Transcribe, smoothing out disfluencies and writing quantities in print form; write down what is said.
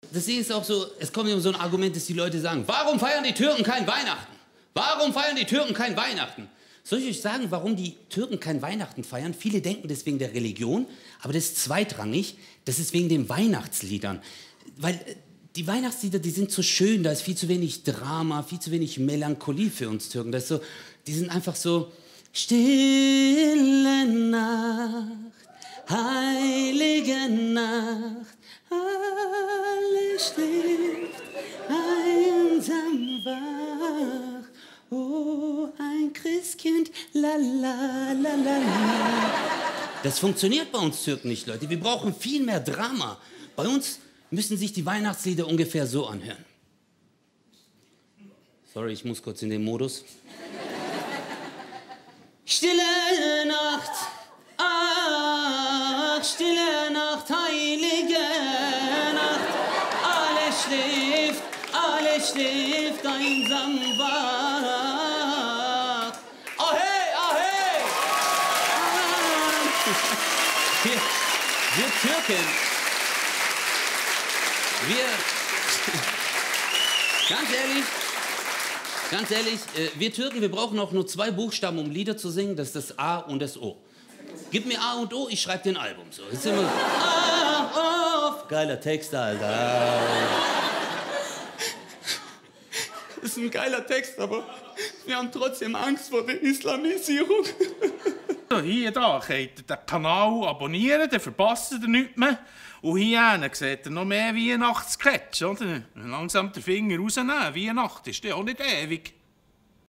Deswegen ist es auch so, es kommt immer so ein Argument, dass die Leute sagen, warum feiern die Türken kein Weihnachten? Warum feiern die Türken kein Weihnachten? Soll ich euch sagen, warum die Türken kein Weihnachten feiern? Viele denken, das ist wegen der Religion, aber das ist zweitrangig. Das ist wegen den Weihnachtsliedern. Weil die Weihnachtslieder, die sind so schön, da ist viel zu wenig Drama, viel zu wenig Melancholie für uns Türken. Das ist so, die sind einfach so, stille Nacht, heilige Nacht, alle schläft, einsam wach. Oh, ein Christkind, la la la la la. Das funktioniert bei uns Türken nicht, Leute. Wir brauchen viel mehr Drama. Bei uns müssen sich die Weihnachtslieder ungefähr so anhören. Sorry, ich muss kurz in den Modus. Stille Nacht, ach, stille Nacht, heilige Nacht. Alle schläft, einsam wach. Oh hey, oh hey! Wir Türken, ganz ehrlich, wir Türken, wir brauchen auch nur 2 Buchstaben, um Lieder zu singen. Das ist das A und das O. Gib mir A und O, ich schreibe dir ein Album. So. Das ist immer so. A, O. Geiler Text, Alter. Das ist ein geiler Text, aber wir haben trotzdem Angst vor der Islamisierung. Hier da könnt ihr den Kanal abonnieren, dann verpasst ihr nichts mehr. Und hier seht ihr noch mehr Weihnachtssketch, oder? Langsam den Finger rausnehmen. Weihnachten ist ja auch nicht ewig.